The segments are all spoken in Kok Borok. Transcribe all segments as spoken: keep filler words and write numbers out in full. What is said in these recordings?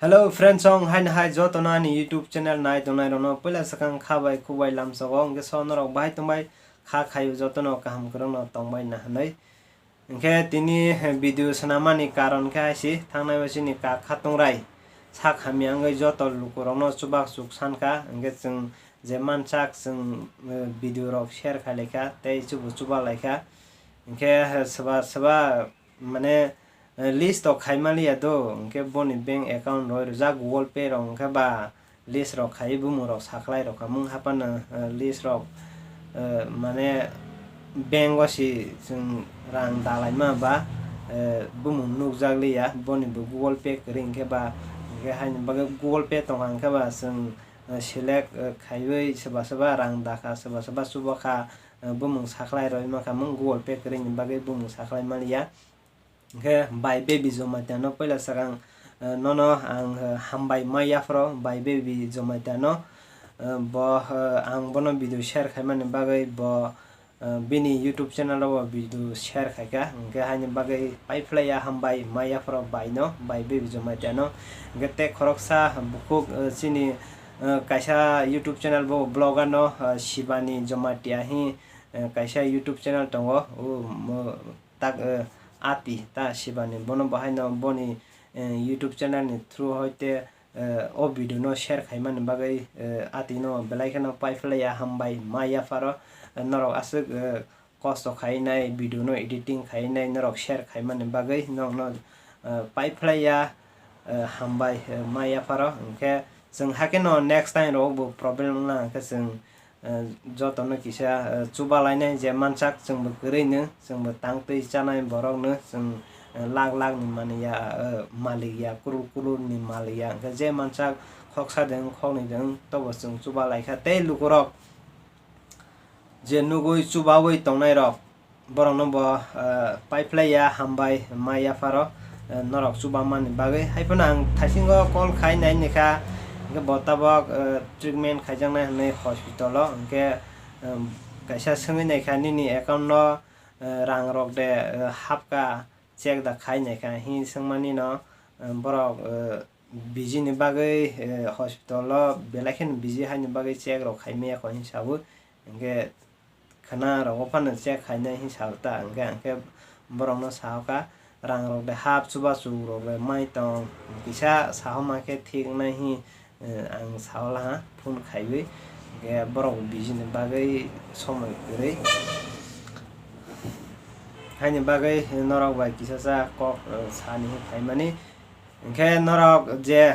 Hello friends, song hai hai jotono ani YouTube channel nai tongnai rokno puila swkang kha bai khuk bai lamsogo, hwnkhe so norok bahai tongbai kha khaio jotono kaham kwrwngno tongbai na hwnwi. Hwnkhe tini video swnamani karon khe hai si thangnai bai chini kak khatungrai sak hamya wngwi joto lukurokno chubak chuk sankha, hwnkhe chwng je mansak chwng, eh, video rok share khai laikha tei chubo chuba laikha. Hwnkhe, eh, swba swba mane, eh, list rok khai maliya do, hwnkhe boni bank account roi rwjak, Google Pay rok hwnkhe ba list rok khai bumung rok sakhlai rok kha mung haphano, eh, list rok, eh, mane bank o si chwng rang dalaima ba, eh, bumung nukjak liya, boni bo Google Pay kwrwi hwnkhe ba, hwnkhe haini bagwi Google Pay tongkha hwnkhe ba chwng, eh, select, eh, khaiwi swba swba rang dakha, swba swba chubakha, eh, bumung sakhlai roi mankha mung Google Pay kwrwini bagwi bumung sakhlai maliya. Hwnkhe bai baby Jamatia no puila swkang, eh, nono ang, eh, hambai ma yapharo bai baby Jamatia no, eh, bo, eh, ang bono video share khaimani bagwi bo, eh, bini YouTube channel o bo video share khaikha, hwnkhe haini bagwi paiphlaiya hambai ma yapharo bai no, bai baby Jamatia no. Hwnkhe tei khoroksa bukhuk, eh, chini, eh, kaisa YouTube channel bo vlogger no, eh, Shibani Jamatia hi, eh, kaisa YouTube channel tongo, o mo-, tak, eh, ati ta Shibani bono bahaino boni, eh, YouTube channel ni through hoite, eh, o video no share khaimani bagwi, eh, ati no belai kheno paiphlaiya hambai ma yapharo, eh, norok aswk, eh, kosto khainai video no editing khainai norok share khaimani bagwi nokno, eh, paiphlaiya, eh, hambai, eh, ma yapharo hwnkhe chwng hakhe no next time rok bo problem wngna hwnkhe chwng eh, jotono kisa, eh, chuba lainai je mansak chwngbo kwrwino, chwngbo tang twi chanai borokno chwng, eh, lakh lakh ni manliya, eh, malik ya, crore crore ni malik ya, hwnkhe je mansak khoksa de wng, khoknwi de wng, tobo chwng chuba laikha tei lukurok je nugwi chubawi tongnairok, borokno bo, eh, paiphlaiya hambai ma yapharo, eh, norok chubamani bagwi. Haiphano ang thaisingo call khai nai nikha, hwnkhe bo tabok, eh, treatment khaijaknai hwnwi hospital o, hwnkhe, em, kaisa swngwi naikha nini account no, eh, rang rok de, eh, hapkha, check da khai naikha hi swngmani no, eh, borok, eh, busy ni bagwi, eh, hospital o belai kheno busy haini bagwi check rok khai maya kho hinwi sabo, hwnkhe khwna rogo phano check khainai hinwi sao ta, hwnkhe, hwnkhe borokno sahoka, rang rok de hap chubachu rok de mai tong, kisa sahoma khe thik wngnai hi, eh, ang saolaha phone khaiwi, hwnkhe borok busy ni bagwi somoi kwrwi. Haini bagwi norok bai kisacha kok, eh, sani hi phaimani, hwnkhe norok je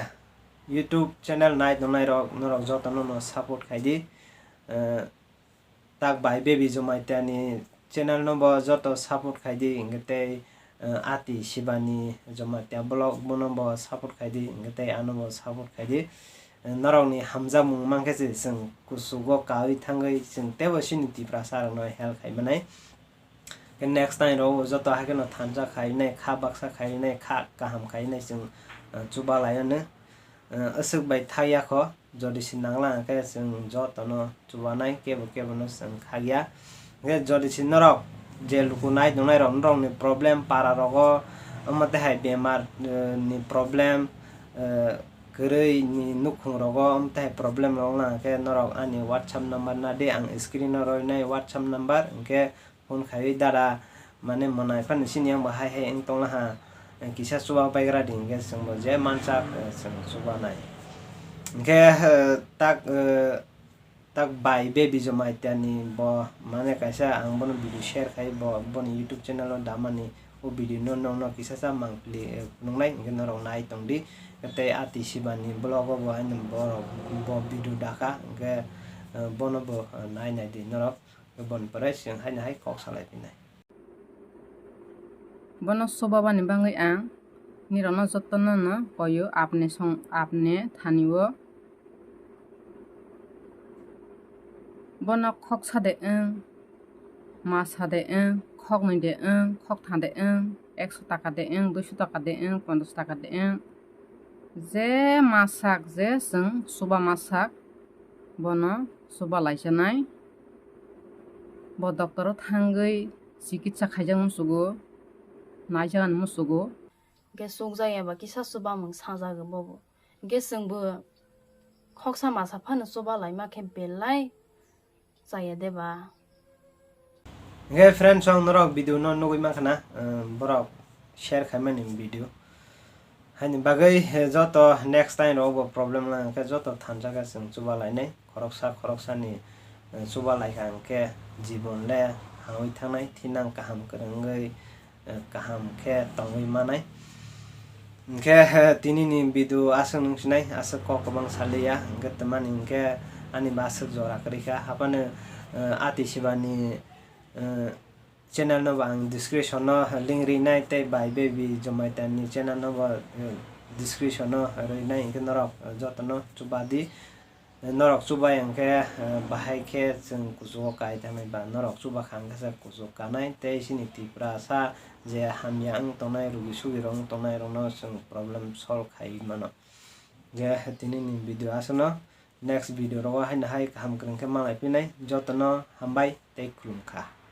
YouTube channel nai tongnai rok, norok jotono no support khaidi. Eh, tak bai baby Jamatia ni channel no bo joto support khaidi, hwnkhe tei, eh, ati Shibani Jamatia vlog bono bo support khaidi, hwnkhe tei ano bo support khaidi. Eh, norok ni hamjakmung mankhe se chwng kuchugo kaui thangwi chwng teibo chini Tiprasa rok no help khai manai. Khe next time rok joto hai kheno thansa khai nai, kha baksa khai nai, kha kaham khai nai chwng, eh, chuba lai anw. Eh, aswk bai thakya kho, jodi se nangla hwnkhe chwng jotono chubanai, kebo kebo no chwng khakya. Hwnkhe jodi se norok je luku nai tongnai rok, norok ni problem para rogo, omo tei hai bemar, eh, ni problem, eh, kwrwi ni nukhung rogo, omo tei hai problem rok wngna hwnkhe norok ani WhatsApp number na di, ang screen o roi nai WhatsApp number, hwnkhe phone khaiwi dada, mane mwnai phano chini yang bo hai hai wng tongla ha, kisa chuba paigra di hwnkhe chwng bo je mansak, eh, chwng chuba nai. Hwnkhe, eh, tak, eh, tak bai baby Jamatia ni bo mane kaisa ang bono video share khai bo boni YouTube channel o damani o video no nokno kisa sa mangpili, eh, nungnai hwnkhe norok nai tong di. Tei ati Shibani vlog o bo haino borok bo video dakha hwnkhe, eh, bono bo, eh, nai nai di norok. Boni pore chwng haino hai kok salai phinai. Bono chubabani bagwi ang nirokno jotono no koyo, apne song, apne thani o. Bono khoksa de wng, masa de wng, khoknwi de wng, khoktha de wng, ekso taka de wng, duiso taka de wng, ponchash taka de wng. Je masak, je chwng chuba masak, bono chuba laisanai. Bo doctor o thangwi chikitsa khaijak muchugo, naijak ani muchugo. Hwnkhe chukjak ya ba kisa chubamung sajagwi bobo. Hwnkhe chwngbo khoksa masa phano chuba laima khe belai chaya de ba? Hwnkhe friends, ang norok video no nugwi mankha na, um, borok share khaimani video. Haini bagwi, eh, joto next time rogo bo problem wngkha, joto thansa khe chwng chuba lainai, khoroksa khoroksani, eh, chuba laikha hwnkhe jibon le hangwi thangnai, thinang kaham kwrwngwi, eh, kaham khe tongwi manai. Hwnkhe, eh, tinini video aswk nung sinai, aswk kok kwbang saliya, hwnkhe twmani hwnkhe ani ba aswk jora kwrwi kha, haphano, eh, ati sibani, eh, channel no bo ang description no link rinai tei bai baby Jamatia ni channel no bo, eh, description no rinai, hwnkhe norok, eh, jotono chuba di. Norok chubai hwnkhe, eh, bahai khe chwng kuchugo kai thangnai ba norok chuba kha hwnkhe se kuchuk kanai tei chini Tiprasa je hamya wng tongnai, rugi sugi rok wng tongnai rokno chwng problem solve khai mano. Je tinini video aswkno, next video rogo haino hai kaham kwrwng khe malai phinai, jotono hambai tei khulumkha.